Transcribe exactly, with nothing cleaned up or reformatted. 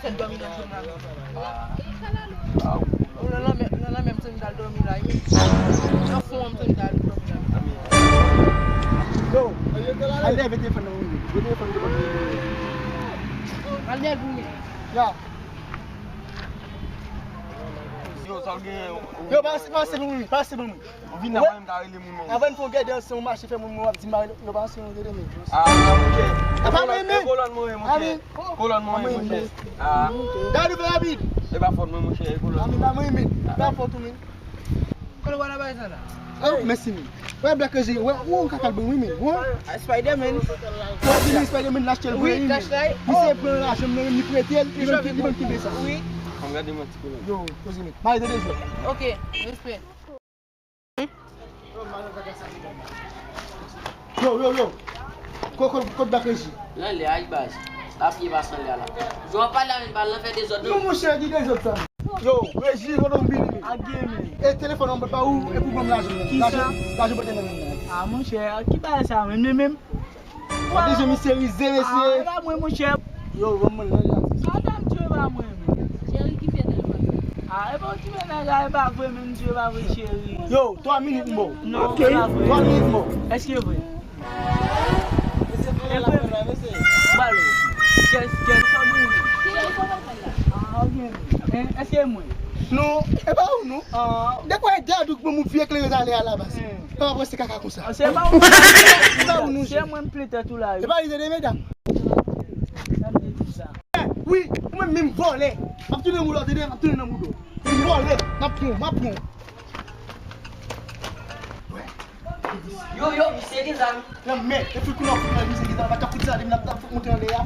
Fè dòmi nan chanm la. Ou nan lanmè, nan lanmè, m santi m t al dòmi la, wi. Nan fon an, m santi m t al dòmi la. Yo, al leve telefòn nan, wi. Yo, telefòn nan, wi. Al leve, wi. Ya. Yo, sa w gen? Yo, pase, pase pou mwen, pase pou mwen. Ou vin la, mwen menm ta rele moun menm. Avan n fè yon gade ansanm, ou mache fè moun mwen w ap di m pa rele, yo pa ansanm rele men. Ah, monchè. E pa mwen men. Kolòn mwen, monchè. Kolòn mwen, monchè. Ah. Gade ou fè rapid. E pa fòt mwen, monchè, e kolòn mwen. Ah, men pa mwen men. Pa fòt ou men. Kolòn wala bay sa la. Oh, mèsi men. Wè, Black Regime, wè, ou ka kal bon wi men. Wè. Ah, Spider-Man. Wè, vini Spider-Man l achte l vre wi men. Misye pran lajan m nan, li prete l, li menm ki, li menm ki peye sa. Wi. Ann gade mwen ti kolòn. Yo, koze men. Mari de jou. Ok, respè. Yo, yo, yo. Kot, kot, kot Black Regime? Nan lè a, wi baz. Apye pase nan lè a la. Jan w ap pale avè l, pa al nan fè dezòd non. Non, monchè, ki dezòd sa? Yo, Regime, kote w vini? Ak gen men. E telefòn an mwen ba ou, e pou ban m lajan. Kisa? Lajan, lajan pote nan men mwen. Ah, monchè, ki bagay sa menm, menm, menm? Gade jan misye rize, mesye. Ah, e pa mwen, monchè. Yo, ban mwen nan la. Sa w ta m di e pa mwen menm. Cheri ki fè telefòn. Ah, e pa w ti mennaj la, e pa vre menm, di e pa vre, cheri. Yo, twa minit m ba w. Non, e pa vre. Twa minit m ba w. Èske e vre? E vre menm. Balo. Chèz, chèz, sa w di? Ah, ok. Èske e mwen? Non, e pa ou non. Ah. De kwa e gad ou k ban m vye kleren ale a la baz. Hmm. Pa panse kaka konsa. Se pa ou. Se pa ou non. Se mwen m plen tèt ou la wi. E pa li tande medam. Sa m te di sa. Wi, ou menm menm vòlè. M ap tounen nan mouda w, tande, m ap tounen nan mouda w. Menm vòlè, m ap pran w, m ap pran w. Yo, yo, misye gen zam. Nan men, epi kou nan fout nan misye gen zam, pa ka fout sa, li m ap fout monte anlè a.